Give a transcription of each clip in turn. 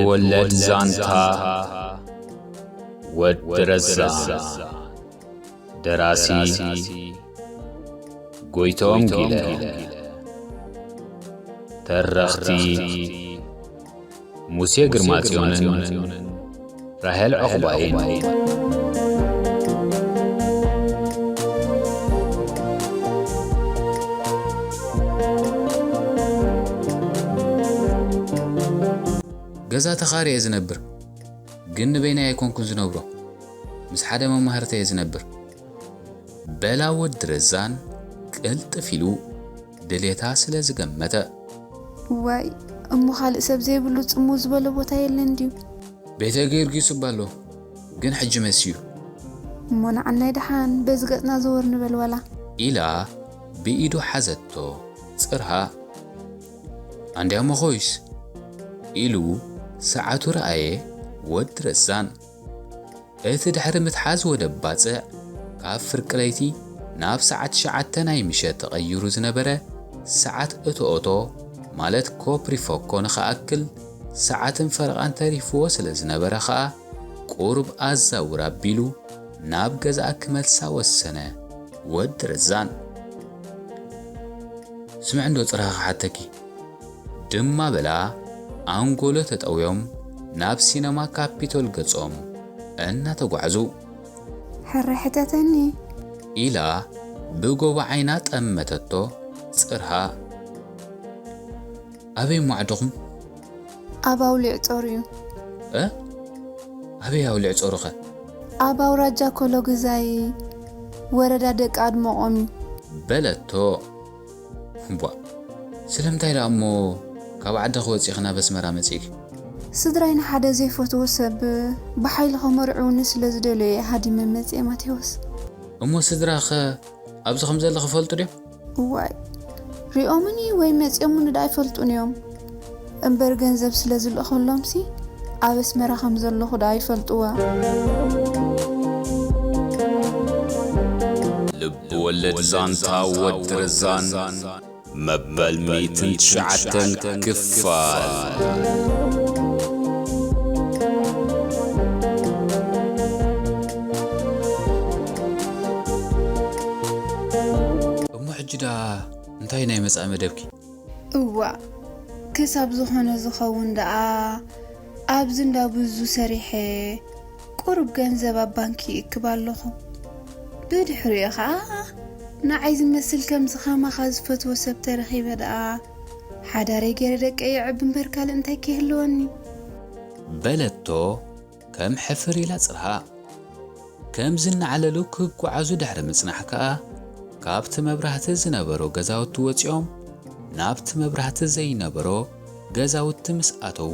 ወለድ ዛንታ ወዲ ረዛ። ደራሲ ጎይቶም ጊለ። ተረኽቲ ሙሴ ግርማጽዮንን ራሄል ዑቕባይን። ገዛ ተኻርየ ዝነብር፣ ግን ንበይነይ ኣይኮንኩን ዝነብሮ፣ ምስ ሓደ መማህርተየ ዝነብር። በላ ወዲ ረዛን ቅልጥፍ ኢሉ ድሌታ ስለ ዝገመተ። እዋይ፣ እሞ ካልእ ሰብ ዘይብሉ ጽምው ዝበለ ቦታ የለን ድዩ? ቤተ ጊዮርጊስ እባ ኣሎ፣ ግን ሕጂ መስዩ። እሞ ንዓናይ ደሓን በዚ ገጽና ዘወር ንበል ዋላ። ኢላ ብኢዱ ሓዘቶ ጽርሃ። ኣንድያሞ ኾይስ? ኢሉ ሰዓቱ ረኣየ ወዲ ረዛን። እቲ ድሕሪ ምትሓዝ ወደብ ባጽዕ፣ ካብ ፍርቂ ለይቲ ናብ ሰዓት ትሽዓተ ናይ ምሸት ተቐይሩ ዝነበረ ሰዓት እቶ ኦቶ፣ ማለት ኮፕሪፎኮ ንኽኣክል ሰዓትን ፈረቓን ተሪፍዎ ስለ ዝነበረ ኸኣ፣ ቁሩብ ኣዛውር ኣቢሉ ናብ ገዛኣ ክመልሳ ወሰነ ወዲ ረዛን። ስምዒ እንዶ ጽርሃ ክሓተኪ። ድማ በላ ኣንጎሎ ተጠውዮም ናብ ሲነማ ካፒቶል ገጾም እናተጓዕዙ። ሕራይ ሕተተኒ። ኢላ ብጎቦ ዓይና ጠመተቶ ጽርሃ። ኣበይ እሞ ዓድኹም? ኣብ ኣውሊዕ ጾር እዩ። እ? ኣበይ ኣውሊዕ ጾርኸ? ኣብ ኣውራጃ ኮሎግዛይ ወረዳ ደቂ ኣድመቖም እዩ። በለቶ። እቧ፣ ስለምንታይ ደኣ እሞ ካብ ዓድኺ ወጺኺ ናብ ኣስመራ መጺእኪ? ስድራይ ንሓደ ዘይፈትዎ ሰብ ብሓይሊ ከመርዕውኒ ስለ ዝደለዩ እየ ሃዲመ መጺኤ ማቴዎስ። እሞ ስድራኸ ኣብዚ ከም ዘለኺ ይፈልጡ ድዮም? እዋይ፣ ሪኦምኒ ወይ መጺኦምኒ ደኣ ኣይፈልጡን እዮም። እምበር ገንዘብ ስለ ዝልእኸሎምሲ ኣብ ኣስመራ ከም ዘለኹ ደኣ ይፈልጥዋ። ልብ ወለድ ዛንታ ወዲ ረዛን መበል ሚእትን ትሽዓተን ክፋል። እሞ ሕጂ ደኣ እንታይ ናይ መጻኢ መደብኪ? እዋእ፣ ክሳብ ዝኾነ ዝኸውን ደኣ ኣብዚ እንዳ ብዙ ሰሪሐ ቁሩብ ገንዘብ ኣብ ባንኪ ይእክብ ኣለኹ። ብድሕሪኡ ኸኣ ንዓይ ዝመስል ከምዚ ኸማኻ ዝፈትዎ ሰብ ተረኺበ ደኣ ሓዳረይ ገይረ ደቀይ የዕቢ እምበር ካልእ እንታይ ክህልወኒ? በለቶ ከም ሕፍር ኢላ ጽርሃ። ከምዚ እናዓለሉ ክጓዓዙ ድሕሪ ምጽናሕ ከኣ፣ ካብቲ መብራህቲ ዝነበሮ ገዛውቲ ወጺኦም ናብቲ መብራህቲ ዘይነበሮ ገዛውቲ ምስ ኣተዉ፣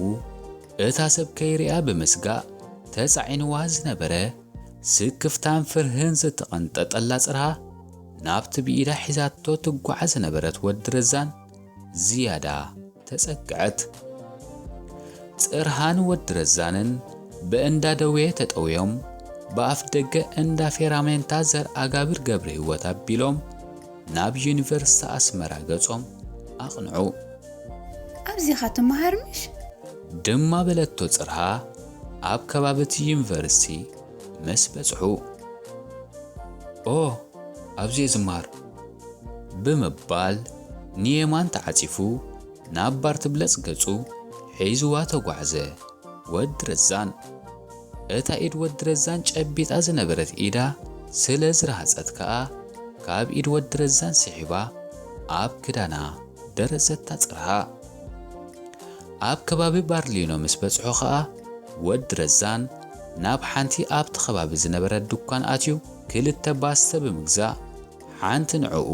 እታ ሰብ ከይርእያ ብምስጋእ ተጻዒንዋ ዝነበረ ስክፍታን ፍርህን ዝተቐንጠጠላ ጽርሃ፣ ናብቲ ብኢዳ ሒዛቶ ትጓዓዝ ዝነበረት ወዲ ረዛን ዝያዳ ተጸግዐት። ጽርሃን ወዲ ረዛንን ብእንዳ ደዌ ተጠውዮም፣ ብኣፍ ደገ እንዳ ፌራሜንታ ዘርኣጋብር ገብረህይወት ኣቢሎም፣ ናብ ዩኒቨርሲቲ ኣስመራ ገጾም ኣቕንዑ። ኣብዚኻ ትመሃር ምሽ? ድማ በለቶ ጽርሃ ኣብ ከባቢ እቲ ዩኒቨርሲቲ ምስ በጽሑ። ኦ፣ ኣብዚ እየ ዝመሃር። ብምባል ንየማን ተዓጺፉ ናብ ባር ትብለጽ ገጹ ሒዝዋ ተጓዕዘ። ወዲ ረዛን። እታ ኢድ ወዲ ረዛን ጨቢጣ ዝነበረት ኢዳ ስለ ዝረሃጸት ከኣ፣ ካብ ኢድ ወዲ ረዛን ስሒባ ኣብ ክዳና ደረዘታ ጽርሃ። ኣብ ከባቢ ባርሊኖ ምስ በጽሑ ከኣ፣ ወዲ ረዛን ናብ ሓንቲ ኣብቲ ከባቢ ዝነበረት ድኳን ኣትዩ፣ ክልተ ባስተ ብምግዛእ፣ ሓንቲ ንዕኡ፣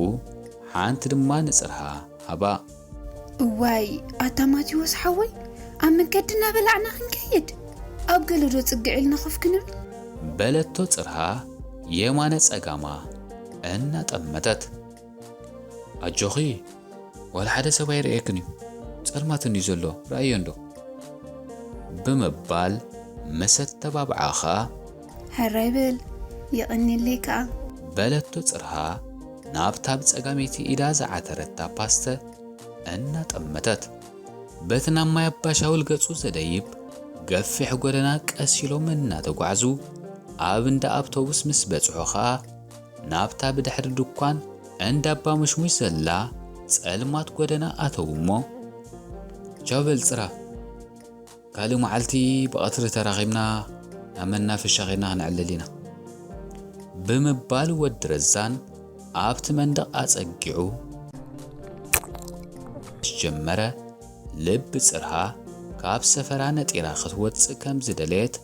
ሓንቲ ድማ ንጽርሃ ሃባ። እዋይ፣ ኣታ ማቴዎስ ሓወይ፣ ኣብ መንገዲ እናበላዕና ክንከይድ፣ ኣብ ገለ ዶ ጽግዕ ኢልና ኮፍ ክንብል? በለቶ ጽርሃ የማነ ጸጋማ እናጠመተት። ኣጆኺ፣ ዋላ ሓደ ሰብ ኣይርእየክን እዩ፣ ጸልማት እንድዩ ዘሎ፣ ረኣዮ እንዶ። ብምባል ምስ ኣተባብዓ ኸኣ፣ ሕራይ በል፣ የቐንየለይ ከኣ። በለቶ ጽርሃ ናብታ ብጸጋመይቲ ኢዳ ዝዓተረታ ፓስተ እናጠመተት። በቲ ናብ ማይ ኣባሻውል ገጹ ዘደይብ ገፊሕ ጎደና ቀስ ኢሎም እናተጓዕዙ ኣብ እንዳ ኣውቶቡስ ምስ በጽሑ ኸኣ ናብታ ብድሕሪ ድኳን እንዳ ኣባ ምሽሙሽ ዘላ ጸልማት ጎደና ኣተዉ እሞ፣ "ቻው በል ጽራ፣ ካልእ መዓልቲ ብቐትሪ ተራኺብና ናብ መናፈሻ ኸይድና ኽነዕልል ኢና" ብምባል ወዲ ረዛን ኣብቲ መንደቕ ኣጸጊዑ ምስ ጀመረ፣ ልቢ ጽርሃ ካብ ሰፈራ ነጢራ ክትወጽእ ከም ዝደለየት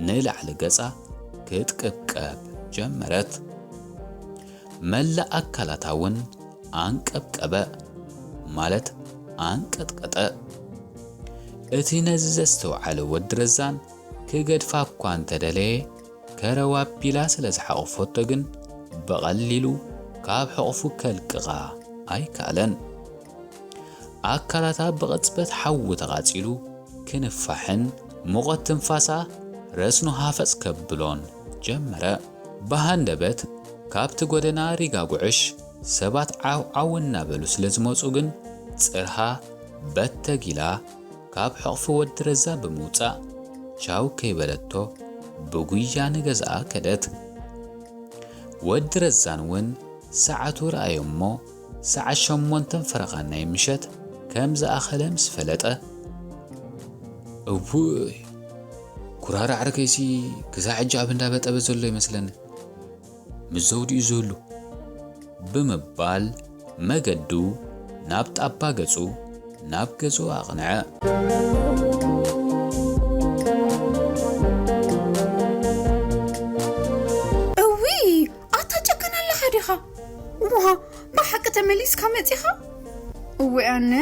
ንላዕሊ ገጻ ክትቅብቀብ ጀመረት። መላእ ኣካላታ እውን ኣንቀብቀበ፣ ማለት ኣንቀጥቀጠ። እቲ ነዚ ዘስተውዓለ ወዲ ረዛን ክገድፋ እኳ እንተደለየ፣ ከረው ኣቢላ ስለ ዝሓቖፈቶ ግን ብቐሊሉ ካብ ሕቑፉ ከልቅቓ ኣይከኣለን። ኣካላታ ብቕጽበት ሓዊ ተቓጺሉ ክንፋሕን ሙቐት ትንፋሳ ረስኑ ሃፈጽ ከብሎን ጀመረ። ብሃንደበት ካብቲ ጎደና ሪጋ ጉዕሽ ሰባት ዓው ዓው እናበሉ ስለ ዝመጹ ግን ጽርሃ በተግ ኢላ ካብ ሕቕፊ ወዲ ረዛ ብምውጻእ ቻው ከይበለቶ ብጉያ ንገዝኣ ከደት። ወዲ ረዛን እውን ሰዓቱ ረኣዮ እሞ ሰዓት ሸሞንተን ፈረቓን ናይ ምሸት ከም ዝኣኸለ ምስ ፈለጠ፣ "እውይ፣ ኩራራ ዓርከይሲ ክሳዕ ሕጂ ኣብ እንዳ በጠበ ዘሎ ይመስለኒ፣ ምስ ዘውዲ እዩ ዝህሉ" ብምባል መገዱ ናብ ጣባ ገጹ ናብ ገዝኡ ኣቕንዐ። እውይ፣ ኣታ ጨካን ኣለኻ ዲኻ? ዋ፣ ብሓቂ ተመሊስካ መጺኻ? እውይ ኣነ፣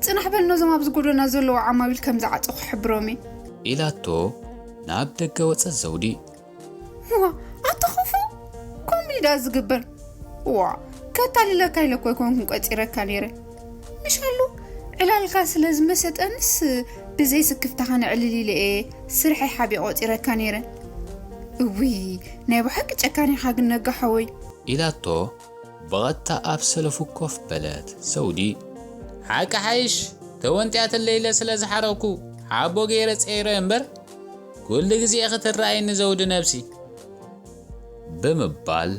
ጽናሕ በል፣ ነዞም ኣብዚ ጎደና ዘለዉ ዓማዊል ከም ዝዓጸኹ ሕብሮም እየ። ኢላቶ ናብ ደገ ወጸት ዘውዲ። ዋ፣ ኣታ ኹፉ፣ ከምኡ ኢዳ ዝግበር። ዋ፣ ከታልለካ ኢለ እኮ ኣይኮንኩን ቆጺረካ ነይረ። ምሻሉ ዕላልካ ስለ ዝመሰጠንስ ብዘይ ስክፍታኻ ነዕልል ኢለ እየ ስርሐይ ሓቢእ ቆጺረካ ነይረ። እውይ፣ ናይ ብሓቂ ጨካን ኢኻ ግን ነጋ ሓወይ። ኢላቶ ብቐጥታ ኣብ ሰለፉ ኮፍ በለት ዘውዲ። ሓቂ ሓይሽ፣ ተወንጥያትለይ ኢለ ስለ ዝሓረኩ ሓቦ ገይረ ጸይረ እምበር፣ ኩሉ ግዜ ክትረኣይኒ ዘውዲ ነብሲ። ብምባል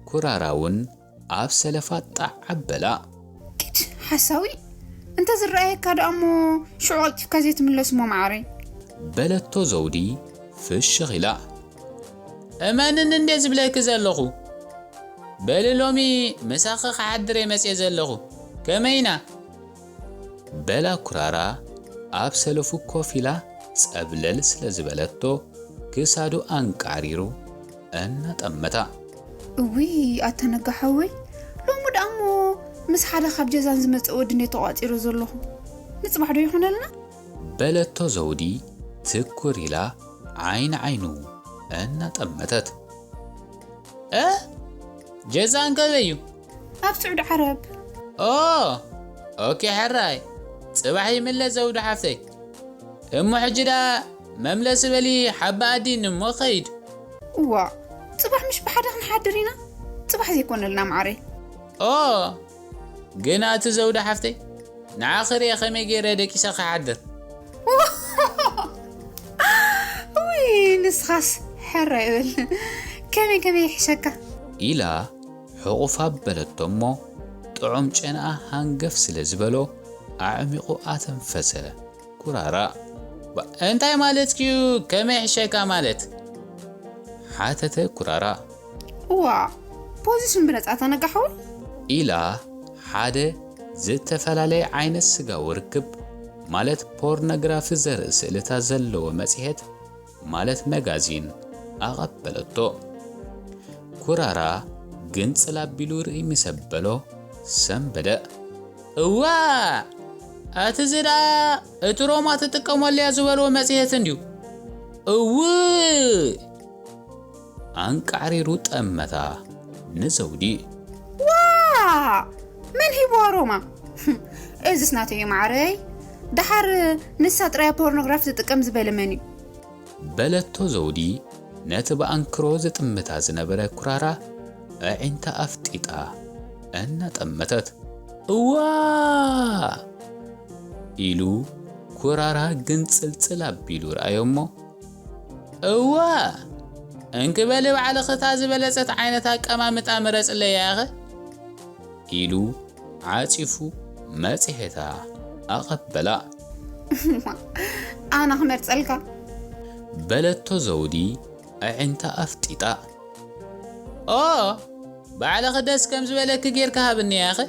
ኩራራ እውን ኣብ ሰለፋ ጣዕ ኣበላ። ኪድ ሓሳዊ፣ እንተ ዝረኣየካ ደኣ እሞ ሽዑ ቀልጢፍካ ዘይትምለስ እሞ መዓረይ። በለቶ ዘውዲ ፍሽኽ ኢላ። እመንኒ እንዴ ዝብለኪ ዘለኹ። በሊ ሎሚ ምሳኺ ክሓድር እየ መጽየ ዘለኹ። ከመይ ኢና? በላ ኩራራ ኣብ ሰለፉ ኮፍ ኢላ ጸብለል ስለ ዝበለቶ ክሳዱ ኣንቃዕሪሩ እናጠመታ። እውይ ኣታ ነጋ ሓወይ፣ ሎሚ ደኣ እሞ ምስ ሓደ ካብ ጀዛን ዝመጽእ ወዲ እንዴ ተቋጺሩ ዘለኹ። ንጽባሕ ዶ ይኾነልና? በለቶ ዘውዲ ትኩር ኢላ ዓይኒ ዓይኑ እናጠመተት። እ? ጀዛን ከበይ እዩ? ኣብ ስዑዲ ዓረብ። ኦ፣ ኦኬ፣ ሕራይ። ጽባሕ ይምለስ ዘውዲ ሓፍተይ። እሞ ሕጂ ደኣ መምለሲ በሊ ሓባ ኣዲኒ እሞ ኸይድ። እዋ፣ ጽባሕ ምሽ ብሓደ ክንሓድር ኢና? ጽባሕ ዘይኮነልና መዓረይ። ኦ፣ ግን ኣቲ ዘውዲ ሓፍተይ፣ ንዓኺ ርእየ ከመይ ገይረ ደቂሰ ክሓድር? ውይ፣ ንስኻስ ሕራይ በል። ከመይ ከመይ ይሕሸካ? ኢላ ሕቑፍ ኣበለቶ እሞ፣ ጥዑም ጨናኣ ሃንገፍ ስለ ዝበሎ፣ ኣዕሚቑ ኣተንፈሰ ኩራራ። ባ-፣ እንታይ ማለትኪ'ዩ ከመይ ይሕሸካ ማለት? ሓተተ ኩራራ። እዋ፣ ፖዚሽን ብነጻ ተነጋሕዎ? ኢላ ሓደ ዝተፈላለየ ዓይነት ስጋዊ ርክብ፣ ማለት ፖርኖግራፊ ዘርኢ ስእልታት ዘለዎ መጽሔት፣ ማለት መጋዚን ኣቐበለቶ። ኩራራ ግንጽል ኣቢሉ ርእይ ምስ ኣበሎ ሰንበደ። እዋ! ኣቲ እዚ ደኣ እቲ ሮማ ትጥቀመሉ እያ ዝበልዎ መጽሔት እንድዩ። እው! ኣንቃዕሪሩ ጠመታ ንዘውዲ። ዋ! መን ሂብዋ ሮማ? እዝስ ናተይ እዩ ማዕረይ። ደሓር ንሳ ጥራይ ፖርኖግራፊ ትጥቀም ዝበለ መን እዩ? በለቶ ዘውዲ ነቲ ብኣንክሮ ዝጥምታ ዝነበረ ኩራራ ኣዒንታ ኣፍጢጣ እናጠመተት። እዋ! ኢሉ ኩራራ ግንጽልጽል ኣቢሉ ረኣዮ እሞ፣ "እዋ፣ እንክበሊ ባዕልኺ እታ ዝበለጸት ዓይነት ኣቀማምጣ ምረጽለይ ያኸ?" ኢሉ ዓጺፉ መጽሔታ ኣቐበላ። "ኣነ ክመርጸልካ?" በለቶ ዘውዲ ኣዒንታ ኣፍጢጣ። "ኦ፣ ባዕልኺ ደስ ከም ዝበለኪ ጌርካ ሃብኒ ያኸ?"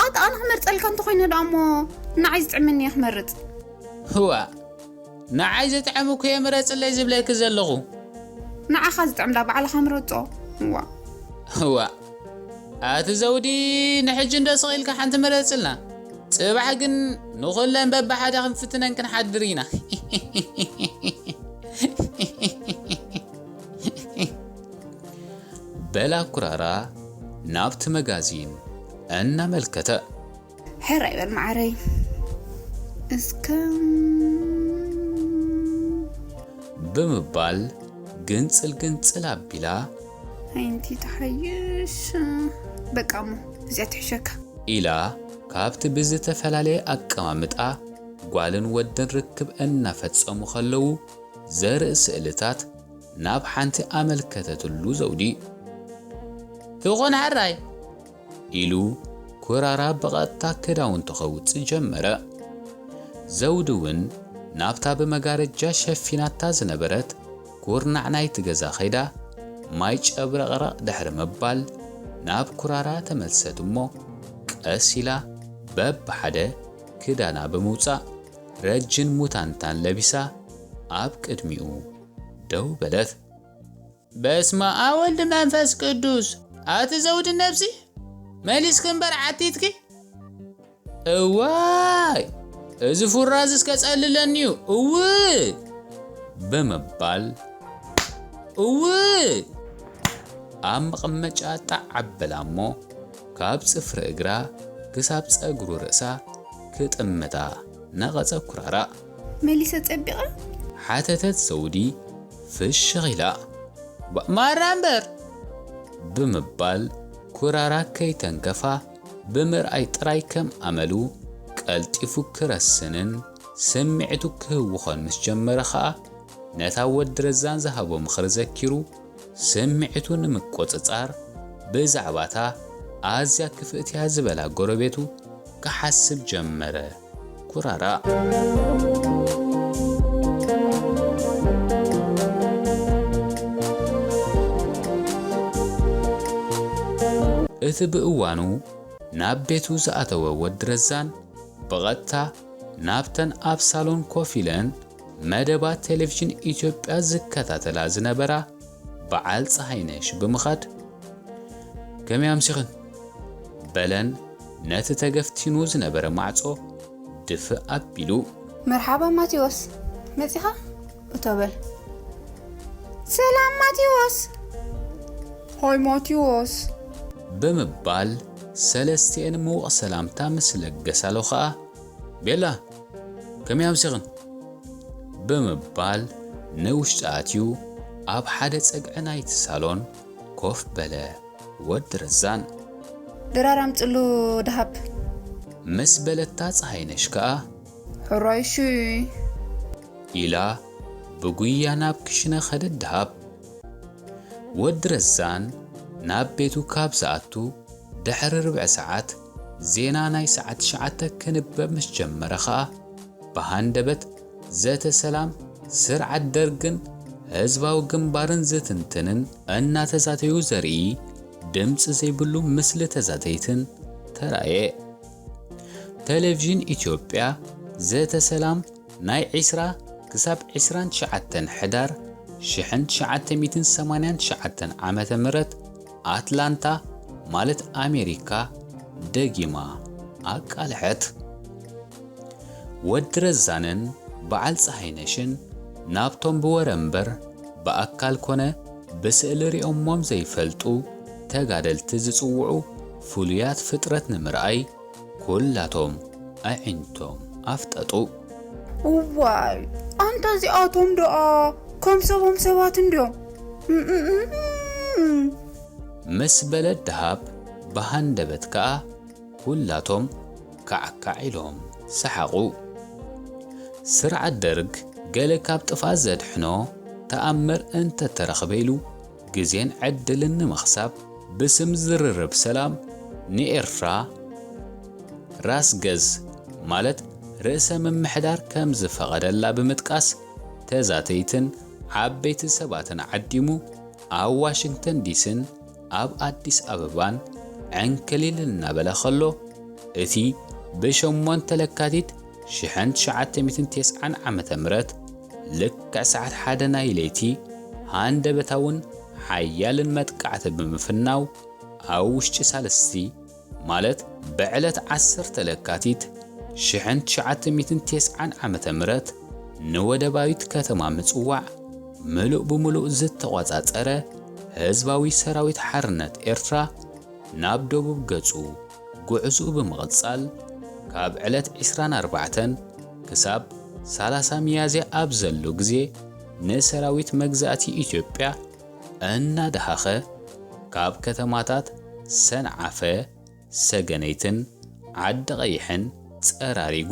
"ኣታ ኣነ ክመርጸልካ እንተኾይነ ደኣ እሞ ንዓይ ዝጥዕመኒ እየ ክመርጽ።" "እዋ፣ ንዓይ ዝጥዕም እኮ እየ ምረጽለይ ዝብለኪ ዘለኹ።" "ንዓኻ ዝጥዕም ዳ ባዕልኻ ምረጾ። እዋ።" "እዋ፣ ኣቲ ዘውዲ፣ ንሕጂ እንዶ ስቕ ኢልካ ሓንቲ ምረጽልና። ጽባሕ ግን ንኹለን በብሓደ ክንፍትነን ክንሓድር ኢና።" በላ ኩራራ ናብቲ መጋዚን እናመልከተ። "ሕራይ በል መዓረይ። እስከ" ብምባል ግንጽል ግንጽል ኣቢላ። "ኣይ እንቲ ትሓይሽ። በቃ እሞ እዚኣ ትሕሸካ።" ኢላ ካብቲ ብዝተፈላለየ ኣቀማምጣ ጓልን ወድን ርክብ እናፈጸሙ ከለዉ ዘርኢ ስእልታት ናብ ሓንቲ ኣመልከተትሉ ዘውዲ። "ትኹን ሕራይ?" ኢሉ ኩራራ ብቐጥታ ክዳውንቱ ከውጽእ ጀመረ። ዘውዲ እውን ናብታ ብመጋረጃ ሸፊናታ ዝነበረት ኩርናዕ ናይቲ ገዛ ከይዳ ማይ ጨብረቕረቕ ድሕሪ ምባል ናብ ኩራራ ተመልሰት እሞ ቀስ ኢላ በብሓደ ክዳና ብምውጻእ ረጅን ሙታንታን ለቢሳ ኣብ ቅድሚኡ ደው በለት። "በስመ ኣብ ወልድ መንፈስ ቅዱስ፣ ኣቲ ዘውዲ ነብሲ መሊስኪ እምበር ዓቲትኪ?" "እዋይ፣ እዚ ፉራዝ እስከ ጸልለኒ እዩ፣ እው!" ብምባል፣ "እው!" ኣብ መቐመጫ ጣዕ ኣበላ እሞ ካብ ጽፍሪ እግራ ክሳብ ጸጉሩ ርእሳ ክጥምታ ነቐጸ ኩራራ። "መሊሰ ጸቢቐ?" ሓተተት ዘውዲ ፍሽኽ ኢላ። "ባ-፣ ማራ እምበር!" ብምባል ኩራራ ከይተንከፋ ብምርኣይ ጥራይ ከም ኣመሉ ቀልጢፉ ክረስንን ስምዒቱ ክህውኾን ምስ ጀመረ ኸኣ፣ ነታ ወዲ ረዛን ዝሃቦ ምኽሪ ዘኪሩ፣ ስምዒቱ ንምቁጽጻር ብዛዕባታ ኣዝያ ክፍእትያ ዝበላ ጎረቤቱ ክሓስብ ጀመረ። ኩራራ። እቲ ብእዋኑ ናብ ቤቱ ዝኣተወ ወዲ ረዛን ብቐጥታ ናብተን ኣብ ሳሎን ኮፍ ኢለን መደባት ቴሌቪዥን ኢትዮጵያ ዝከታተላ ዝነበራ በዓል ፀሃይነሽ ብምኻድ፣ "ከመይ ኣምሲኽን?" በለን ነቲ ተገፍቲኑ ዝነበረ ማዕጾ ድፍእ ኣቢሉ። "መርሓባ ማቴዎስ፣ መጺኻ? እቶ በል። ሰላም ማቴዎስ!" "ሃይ ማቴዎስ!" ብምባል ሰለስቲኤን ምዉቕ ሰላምታ ምስ ለገሳሉ ኸኣ፣ "ቤላ፣ ከመይ ኣምሲኽን?" ብምባል ንውሽጢ ኣትዩ ኣብ ሓደ ጸግዒ ናይቲ ሳሎን ኮፍ በለ። ወዲ ረዛን። "ድራር ኣምጽሉ ደሃብ!" ምስ በለታ ጸሃይነሽ ከኣ፣ "ሕራይ እሺ!" ኢላ ብጉያ ናብ ክሽነ ኸደት ደሃብ። ወዲ ረዛን ናብ ቤቱ ካብ ዝኣቱ ድሕሪ ርብዒ ሰዓት ዜና ናይ ሰዓት ትሽዓተ ክንበብ ምስ ጀመረ ኸኣ፣ ብሃንደበት ዘተ ሰላም ስርዓት ደርግን ህዝባዊ ግንባርን ዝትንትንን እናተዛተዩ ዘርኢ ድምፂ ዘይብሉ ምስሊ ተዛተይትን ተራእየ። ቴሌቪዥን ኢትዮጵያ ዘተ ሰላም ናይ ዒስራ ክሳብ ዒስራን ትሽዓተን ሕዳር ሽሕን ትሽዓተ ሚእትን ሰማንያን ትሽዓተን ዓመተ ምህረት ኣትላንታ ማለት ኣሜሪካ ደጊማ ኣቃልሐት። ወዲ ረዛንን በዓል ፀሃይነሽን ናብቶም ብወረ እምበር ብኣካል ኮነ ብስእሊ ሪኦሞም ዘይፈልጡ ተጋደልቲ ዝፅውዑ ፍሉያት ፍጥረት ንምርኣይ ኩላቶም ኣዒንቶም ኣፍጠጡ። "እዋይ፣ ኣንታ እዚኣቶም ደኣ ከም ሰቦም ሰባት እንድዮም!" ምስ በለት ደሃብ ብሃንደበት ከኣ ኩላቶም ካዕካዕ ኢሎም ሰሓቑ። ስርዓት ደርግ ገለ ካብ ጥፍኣት ዘድሕኖ ተኣምር እንተተረኽበ ኢሉ ግዜን ዕድልን ንምኽሳብ ብስም ዝርርብ ሰላም ንኤርትራ ራስ ገዝ ማለት ርእሰ ምምሕዳር ከም ዝፈቐደላ ብምጥቃስ ተዛተይትን ዓበይቲ ሰባትን ዓዲሙ ኣብ ዋሽንግተን ዲስን ኣብ ኣዲስ ኣበባን ዕንክሊል እናበለ ከሎ እቲ ብሸሞንተ ለካቲት ሽሕን ትሽዓተ ሚእትን ተስዓን ዓመተ ምህረት ልክዕ ሰዓት ሓደ ናይ ለይቲ ሃንደበታውን ሓያልን መጥቃዕቲ ብምፍናው ኣብ ውሽጢ ሳልስቲ ማለት ብዕለት ዓሰርተ ለካቲት ሽሕን ትሽዓተ ሚእትን ተስዓን ዓመተ ምህረት ንወደባዊት ከተማ ምጽዋዕ ምሉእ ብምሉእ ዝተቖጻጸረ ህዝባዊ ሰራዊት ሓርነት ኤርትራ ናብ ደቡብ ገጹ ጉዕዝኡ ብምቕጻል ካብ ዕለት ዕስራን ኣርባዕተን ክሳብ ሰላሳ ሚያዝያ ኣብ ዘሎ ግዜ ንሰራዊት መግዛእቲ ኢትዮጵያ እናደሃኸ ካብ ከተማታት ሰንዓፈ፣ ሰገነይትን ዓዲ ቀይሕን ጸራሪጉ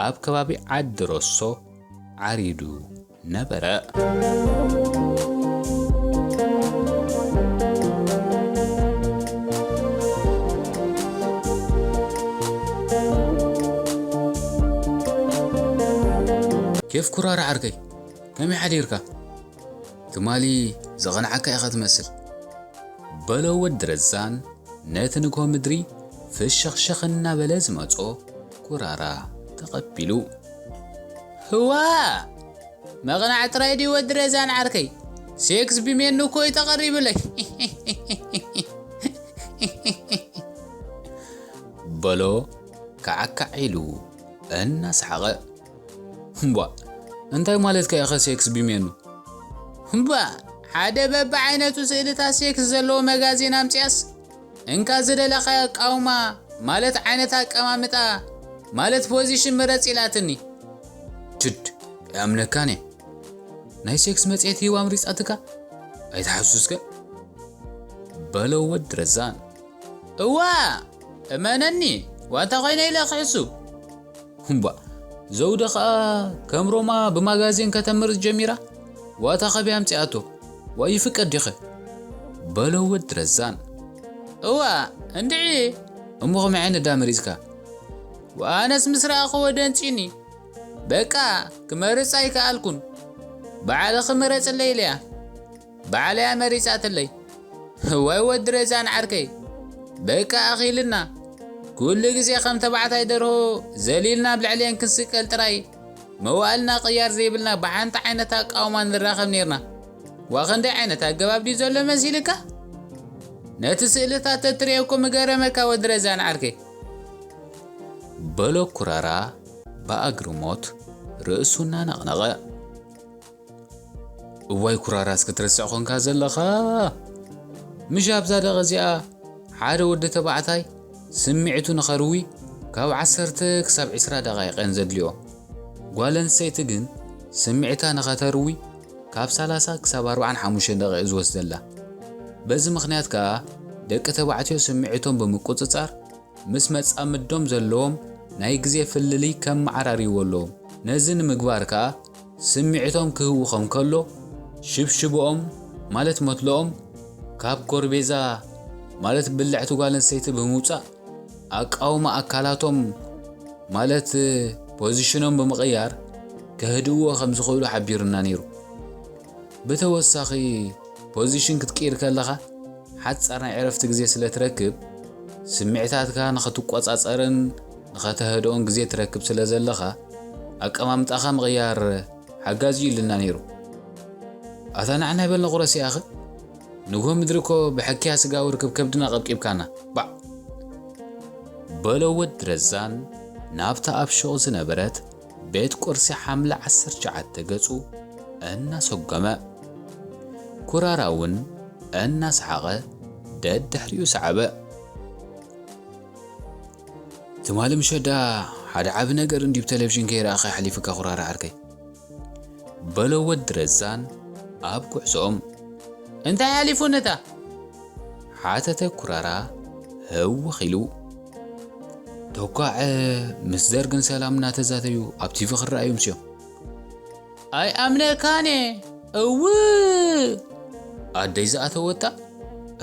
ኣብ ከባቢ ዓዲ ሮሶ ዓሪዱ ነበረ። ኬፍ ኩራራ ዓርከይ፣ ከመይ ሓዲርካ? ትማሊ ዝቐንዓካ ኢኻ ትመስል። በሎ ወዲ ረዛን ነቲ ንግሆ ምድሪ ፍሸኽሸኽ እናበለ ዝመጾ ኩራራ ተቐቢሉ። ህዋ! መቕናዕ ጥራይ ድዩ ወዲ ረዛን ዓርከይ? ሴክስ ብሜኑ እኮ እዩ ተቐሪቡለይ። በሎ ከዓካዕ ኢሉ እናሰሓቐ። እምቧ፣ እንታይ ማለትካ ኢኻ ሴክስ ብሜኑ? እምቧ፣ ሓደ በብዓይነቱ ስእልታት ሴክስ ዘለዎ መጋዚን ኣምጺኣስ፣ እንካ ዝደለኻዮ ኣቃውማ፣ ማለት ዓይነት ኣቀማምጣ፣ ማለት ፖዚሽን ምረጽ ኢላትኒ። ችድ፣ ኣይኣምነካን እየ። ናይ ሴክስ መጽሔት ሂዋ ኣምሪጻትካ? ኣይትሓሱስከ? በሎ ወዲ ረዛን። እዋ፣ እመነኒ፣ ዋታ ኮይነ ኢለ ክሕሱ። እምቧ፣ ዘውደ ኸኣ ከም ሮማ ብማጋዚን ከተምርጽ ጀሚራ። ዋታ ኸበይ ኣምጺኣቶ? ዋ ይፍቀድ ዲኸ? በሎ ወዲ ረዛን። እዋ፣ እንድዒ። እሞ ኸመይ ዓይነት ዳ መሪጽካ? ወኣነስ ምስ ረኣኽዎ ደንጺኒ። በቃ፣ ክመርጽ ኣይከኣልኩን። ባዕልኺ ምረጽለይ ኢለያ። ባዕለያ መሪጻትለይ። እዋይ ወዲ ረዛን ዓርከይ፣ በቃ ኣኺልና። ኩሉ ግዜ ከም ተባዕታይ ደርሆ ዘሊልና ኣብ ልዕሊኤን ክንስቀል ጥራይ። መዋእልና ቅያር ዘይብልና ብሓንቲ ዓይነት ኣቃውማ ንራኸብ ኔርና። ዋ ክንደይ ዓይነት ኣገባብ ድዩ ዘሎ መሲልካ? ነቲ ስእልታት ተትርእዮ እኮ ምገረመካ ወዲ ረዛን ዓርከይ። በሎ ኩራራ ብኣግርሞት ርእሱ እናነቕነቐ። እዋይ ኩራራስ ክትርስዕ ኮንካ ዘለኻ? ምሽ ኣብዛ ደቐ እዚኣ ሓደ ወዲ ተባዕታይ ስምዒቱ ንኸርዊ ካብ ዓሰርተ ክሳብ ዕስራ ደቓይቕ እየን ዘድልዮ። ጓል ኣንስተይቲ ግን ስምዒታ ንኸተርዊ ካብ ሰላሳ ክሳብ ኣርብዓን ሓሙሽተን ደቓይቕ እዩ ዝወስደላ። በዚ ምኽንያት ከኣ ደቂ ተባዕትዮ ስምዒቶም ብምቁጽጻር ምስ መጻምዶም ዘለዎም ናይ ግዜ ፍልልይ ከመዓራርይዎ ኣለዎም። ነዚ ንምግባር ከኣ ስምዒቶም ክህውኾም ከሎ ሽብሽብኦም ማለት መትልኦም ካብ ጎርቤዛ ማለት ብልዕቲ ጓል ኣንስተይቲ ብምውጻእ ኣቃውማ ኣካላቶም ማለት ፖዚሽኖም ብምቕያር ከህድእዎ ከም ዝኽእሉ ሓቢሩና ነይሩ። ብተወሳኺ ፖዚሽን ክትቅይር ከለኻ ሓጻር ናይ ዕረፍቲ ግዜ ስለ ትረክብ፣ ስምዒታትካ ንኸትቆጻጸርን ንኸተህድኦን ግዜ ትረክብ ስለ ዘለኻ፣ ኣቀማምጣኻ ምቕያር ሓጋዚ እዩ ኢሉና ነይሩ። ኣታ ንዓና ይበል ንቑረስ ያኺ፣ ንግሆ ምድሪ እኮ ብሕክያ ስጋዊ ርክብ ከብድና ቀብቂብካና። ባዕ! በሎ ወዲ ረዛን ናብታ ኣብ ሹቕ ዝነበረት ቤት ቁርሲ ሓምለ ዓሰርተ ትሽዓተ ገጹ እናሰጎመ፣ ኩራራ እውን እናሰሓቐ ደድሕሪኡ ሰዓበ። ትማሊ ምሸት ደኣ ሓደ ዓቢ ነገር እንድዩ ብቴሌቪዥን ከይረኣኻ የሕሊፉካ ኩራራ ዓርከይ። በሎ ወዲ ረዛን ኣብ ጉዕዞኦም። እንታይ ሓሊፉ ነታ? ሓተተ ኩራራ ህውኽ ኢሉ። ተኳዕ ምስ ደርግን ሰላም እናተዛተዩ ኣብ ቲቪ ክረኣዩ ምስዮም። ኣይ ኣምነካን እየ። እው ኣደይ ዝኣተወታ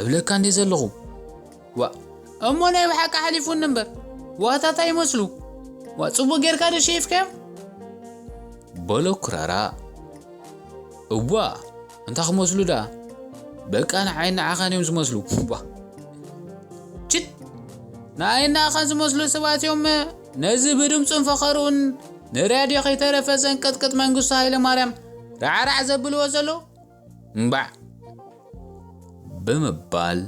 እብለካ እንዴ ዘለኹ። ዋ እሞ ናይ ብሓቂ ሓሊፉኒ እምበር ዋታታ ይመስሉ። ዋ ጽቡቅ ጌርካ ዶ ሸይፍካዮም? በሎ ኩራራ። እዋ እንታ ክመስሉ ደኣ በቃ ንዓይ ንዓኻን እዮም ዝመስሉ። ዋ ችት ንዓይ ንዓኻን ዝመስሉ ሰባት እዮም። ነዚ ብድምፁን ፈኸርኡን ንራድዮ ከይተረፈ ዘንቀጥቅጥ መንግስቱ ሃይለ ማርያም ራዕራዕ ዘብልዎ ዘለዉ እምባዕ ብምባል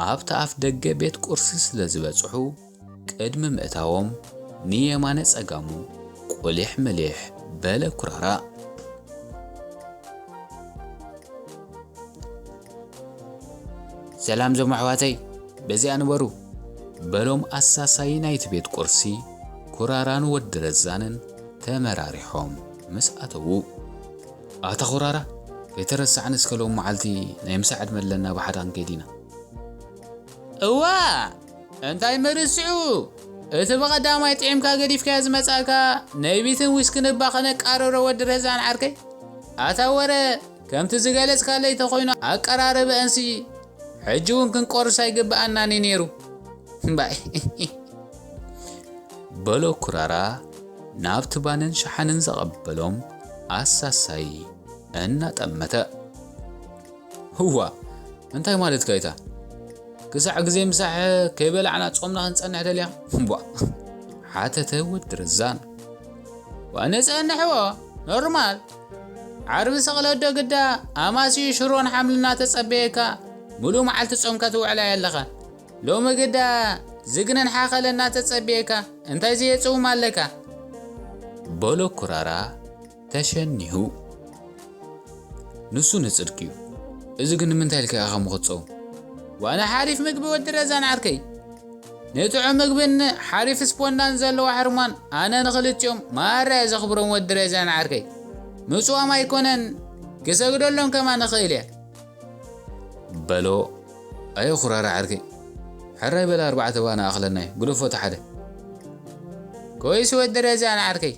ኣብቲ ኣፍ ደገ ቤት ቁርሲ ስለ ዝበጽሑ ቅድሚ ምእታዎም ንየማነ ጸጋሙ ቁሊሕ ምሊሕ በለ ኩራራ። ሰላም ዞም ኣሕዋተይ በዚኣ ንበሩ በሎም ኣሳሳይ ናይቲ ቤት ቁርሲ ኩራራን ወዲ ረዛንን ተመራሪሖም ምስ ኣተዉ። ኣታ ኩራራ ከይተረሳዕኒ እስከ ሎም መዓልቲ ናይ ምሳዕ ዕድመ ኣለና ብሓደ ክንከይድ ኢና። እዋ እንታይ ምርስዑ እቲ ብቐዳማይ ጥዒምካ ገዲፍካዮ ዝመጻእካ ነቢትን ዊስክን እባ ከነቃርሮ ወዲ ረዛን ዓርከይ ኣታ ወረ ከምቲ ዝገለጽካለይ ተኾይኑ ኣቀራርበአንሲ ሕጂ እውን ክንቆርስ ኣይግብኣናን እዩ ነይሩ እምባይ በሎ ኩራራ ናብቲ ባንን ሸሓንን ዘቐበሎም ኣሳሳይ እናጠመተ። ህዋ እንታይ ማለትካ እታ ክሳዕ ግዜ ምሳሕ ከይበላዕና ጾምና ክንጸንሕ ደልያ እምቧ ሓተተ ወዲ ረዛን። ዋ ንጸንሕዎ ኖርማል ዓርቢ ሰቕለዶ ግዳ ኣማስዩ ሽሮን ሓምልና ተጸበየካ ሙሉእ መዓልቲ ጾምካ ትውዕላ ኣለኻ ሎሚ ግዳ ዝግነን ሓኸለ እናተጸበየካ እንታይ ዘየጽውም ኣለካ? በሎ ኩራራ ተሸኒሁ። ንሱ ንጽድቂ እዩ። እዚ ግን ንምንታይ ኢልካ ኢኻ ከምኡ ክትጸውም? ዋና ሓሪፍ ምግቢ ወዲ ረዛን ዓርከይ። ንጥዑም ምግብን ሓሪፍ ስፖንዳን ዘለዋ ሕርማን ኣነ ንኽልቲኦም ማራ እየ ዘኽብሮም ወዲ ረዛን ዓርከይ። ምጽዋም ኣይኮነን ክሰግደሎም ከማን እኽእል እየ። በሎ ኣየ ኩራራ ዓርከይ ሕራይ በላ ኣርባዕተ ባና ኣኽለናይ ግደፎ እቲ ሓደ ኮይስ ወዲ ረዛን ዓርከይ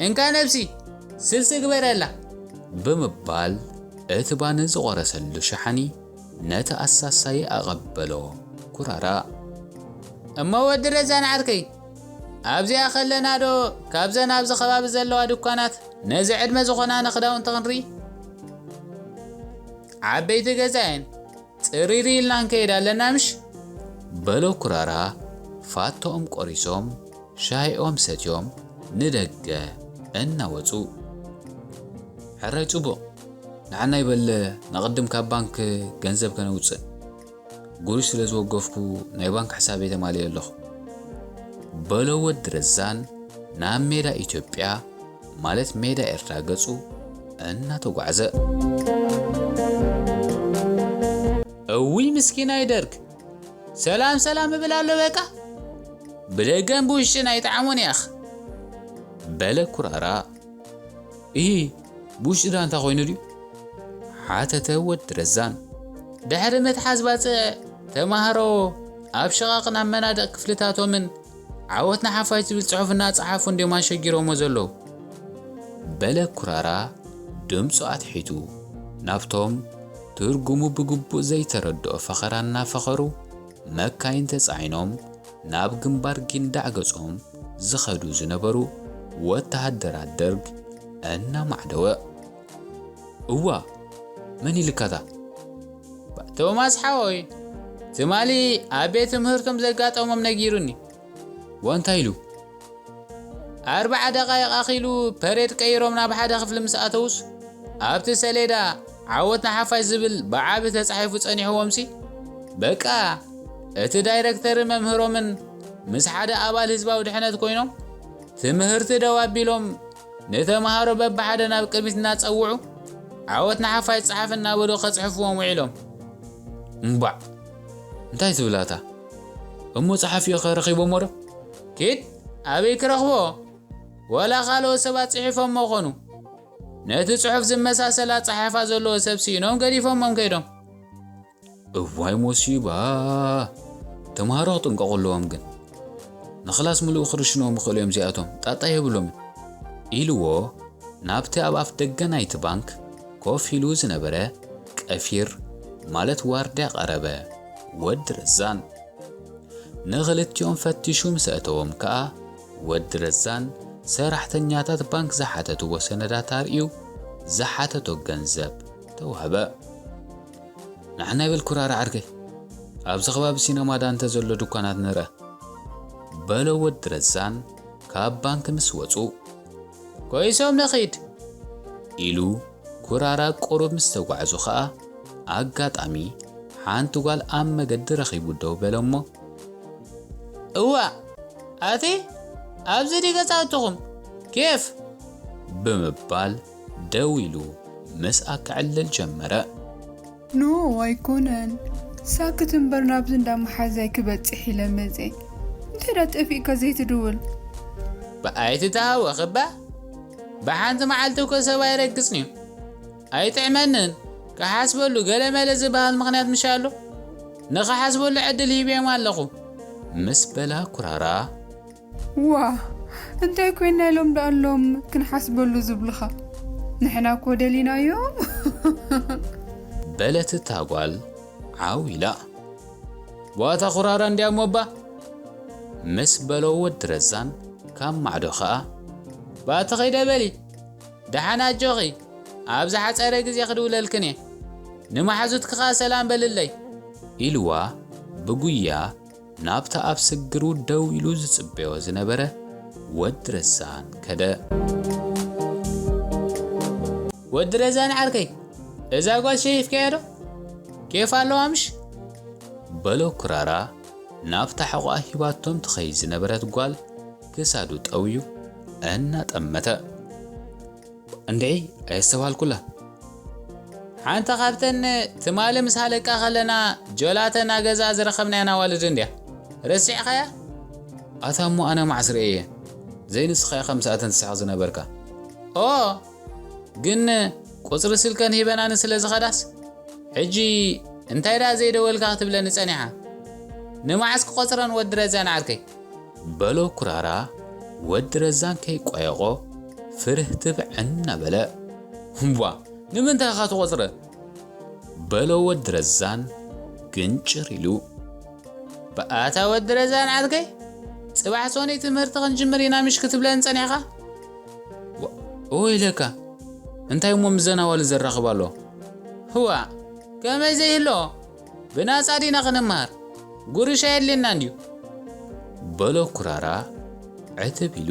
እንካ ነብሲ ስልሲ ግበረላ ብምባል እቲ ባኒ ዝቖረሰሉ ሸሓኒ ነቲ ኣሳሳይ ኣቐበሎ ኩራራ። እሞ ወዲ ረዛን ዓርከይ ኣብዚኣ ከለና ዶ ካብዘን ኣብዚ ከባቢ ዘለዋ ድኳናት ነዚ ዕድመ ዝኾና ንኽዳውንቲ ክንርኢ ዓበይቲ ገዛ እየን ጽሪሪ ኢልና ንከይድ ኣለና ምሽ? በሎ ኩራራ ፋቶኦም ቆሪሶም ሻሂኦም ሰትዮም ንደገ እናወፁ። ሕራይ ፅቡቕ ንዓና ይበል ንቕድም ካብ ባንክ ገንዘብ ከነውፅእ ጉሩሽ ስለ ዝወገፍኩ ናይ ባንክ ሕሳበይ ተማሊኤ ኣለኹ በሎ ወዲ ረዛን ናብ ሜዳ ኢትዮጵያ ማለት ሜዳ ኤርትራ ገጹ እናተጓዕዘ። እውይ ምስኪናይ ደርግ ሰላም ሰላም እብል ኣሎ በቃ ብደገን ብውሽጥን ኣይጠዓሞን ያኽ በለ ኩራራ። እሂ ብውሽጢ ዳ እንታይ ኮይኑ ድዩ ሓተተ ወዲ ረዛን። ድሕሪ ምትሓዝ ባጽዕ ተማሃሮ ኣብ ሽቓቕ ናብ መናድቕ ክፍልታቶምን ዓወት ንሓፋሽ ዝብል ጽሑፍ እናጸሓፉ እንድዮም ኣሸጊሮሞ ዘለዉ በለ ኩራራ ድምፁ ኣትሒቱ ናብቶም ትርጉሙ ብግቡእ ዘይተረድኦ ፈኸራ እናፈኸሩ መካይን ተጻዒኖም ናብ ግንባር ጊንዳዕ ገጾም ዝኸዱ ዝነበሩ ወተሃደራት ደርግ እናማዕደወ። እዋ መን ኢልካታ? ቶማስ ሓወይ ትማሊ ኣብ ቤት ትምህርቶም ዘጋጠሞም ነጊሩኒ። ዋንታ ኢሉ? ኣርባዓ ደቓይቕ ኣኺሉ ፐሬድ ቀይሮም ናብ ሓደ ክፍሊ ምስ ኣተዉስ ኣብቲ ሰሌዳ ዓወት ንሓፋሽ ዝብል ብዓቢ ተጻሒፉ ጸኒሕዎም ሲ በቃ እቲ ዳይረክተርን መምህሮምን ምስ ሓደ ኣባል ህዝባዊ ድሕነት ኮይኖም ትምህርቲ ደው ኣቢሎም ንተምሃሮ በብሓደ ናብ ቅድሚት እናጸውዑ ዓወት ንሓፋሽ ጸሓፍ እናበሉ ከጽሕፍዎም ውዒሎም። እምባዕ እንታይ ትብላታ እሞ ጸሓፊ ኸ ረኺቦሞ ዶ? ኪድ ኣበይ ክረኽቦ? ወላ ካልኦት ሰባት ጽሒፎሞ ኾኑ ነቲ ጽሑፍ ዝመሳሰል ኣጸሓሕፋ ዘለዎ ሰብ ስኢኖም ገዲፎሞም ከይዶም። እዋይ ሞሲባ! ተምሃሮ ክጥንቀቑ ኣለዎም ግን። ንኽላስ ምሉእ ክርሽኖም ይኽእሉ እዮም እዚኣቶም፣ ጣጣ የብሎምን። ኢልዎ ናብቲ ኣብ ኣፍ ደገ ናይቲ ባንክ ኮፍ ኢሉ ዝነበረ ቀፊር ማለት ዋርድያ ቀረበ። ወዲ ረዛን ንኽልቲኦም ፈቲሹ ምስ ኣእተዎም ከኣ ወዲ ረዛን ሰራሕተኛታት ባንክ ዝሓተትዎ ሰነዳት ኣርእዩ ዝሓተቶ ገንዘብ ተዋህበ። ንዓና ይበል ኩራራ ዓርከይ፣ ኣብዚ ከባቢ ሲነማ ዳንተ ዘሎ ድኳናት ንርአ፣ በሎ ወዲ ረዛን ካብ ባንክ ምስ ወጹ። ኮይሶም ንኺድ ኢሉ ኩራራ ቁሩብ ምስ ተጓዕዙ ኸኣ ኣጋጣሚ ሓንቲ ጓል ኣብ መገዲ ረኺቡ ደው በለ እሞ፣ እዋ ኣቲ ኣብዚ ዲ ገዛውትኹም ኬፍ ብምባል ደው ኢሉ ምስኣ ክዕልል ጀመረ። ኖ ኣይኮነን፣ ሳክት እምበር ናብዚ እንዳ መሓዛይ ክበጽሕ ኢለ መጼ። እንታይ ዳ ጠፊእካ ዘይትድውል? ብኣይቲ ተሃወኽ እባ። ብሓንቲ መዓልቲ እኮ ሰብ ኣይረግጽን እዩ። ኣይጥዕመንን። ክሓስበሉ ገለመለ ዝበሃል ምኽንያት ምሽ ኣሎ። ንኽሓስበሉ ዕድል ሂብዮም ኣለኹ። ምስ በላ ኩራራ ዋ እንታይ ኮይና ኢሎም ደኣሎም ክንሓስበሉ ዝብልኻ? ንሕና እኮ ደሊናዮም። በለት እታ ጓል ዓው ኢላ። ዋታ ኩራራ እንዲያ እሞ እባ ምስ በሎ ወዲ ረዛን ካብ ማዕዶ ኸኣ ባቲ ኸይደ በሊ ደሓን ኣጆኺ፣ ኣብ ዝሓጸረ ግዜ ክድውለልክን እየ። ንመሓዙትኪ ኸኣ ሰላም በልለይ ኢልዋ ብጉያ ናብታ ኣብ ስግሩ ደው ኢሉ ዝጽበዮ ዝነበረ ወዲ ረዛን ከደ። ወዲ ረዛን ዓርከይ፣ እዛ ጓል ሸይፍካያ ዶ? ኬፍ ኣለዋ ምሽ? በሎ ኩራራ ናብታ ሕቖኣ ሂባቶም ትኸይድ ዝነበረት ጓል ክሳዱ ጠውዩ እናጠመተ። እንድዒ ኣየስተብሃልኩላ። ሓንቲ ካብተን ትማሊ ምስ ሃለቃ ከለና ጀላተ ናገዛ ዝረኸብናየን ኣዋልድ እንድያ። ረሲዕኻያ? ኣታ እሞ ኣነ መዓስ ርእየ? ዘይንስኻ ኢኻ ምስኣተን ትስሕቕ ዝነበርካ። ኦ ግን ቁጽሪ ስልከን ሂበናኒ ስለ ዝኸዳስ ሕጂ እንታይ ደኣ ዘይደወልካ ክትብለኒ ጸኒሓ? ንመዓስ ክቆጽረን ወዲ ረዛን ዓርከይ? በሎ ኩራራ ወዲ ረዛን ከይቆየቖ ፍርህ ትብዕ እናበለ። እምቧ ንምንታይ ኢኻ ትቖጽረ? በሎ ወዲ ረዛን ግንጭር ኢሉ። ብኣታ ወዲ ረዛን ዓርከይ ጽባሕ ሶኒ ትምህርቲ ክንጅምር ኢና ምሽ ክትብለኒ ጸኒሕኻ? እወ ኢለካ። እንታይ እሞ ምዘን ኣዋልድ ዘራኽብ ኣሎ? ህዋ ከመይ ዘይህሎ? ብናጻ ዲና ክንመሃር? ጉርሻ የድልየና እንድዩ። በሎ ኩራራ ዕትብ ኢሉ።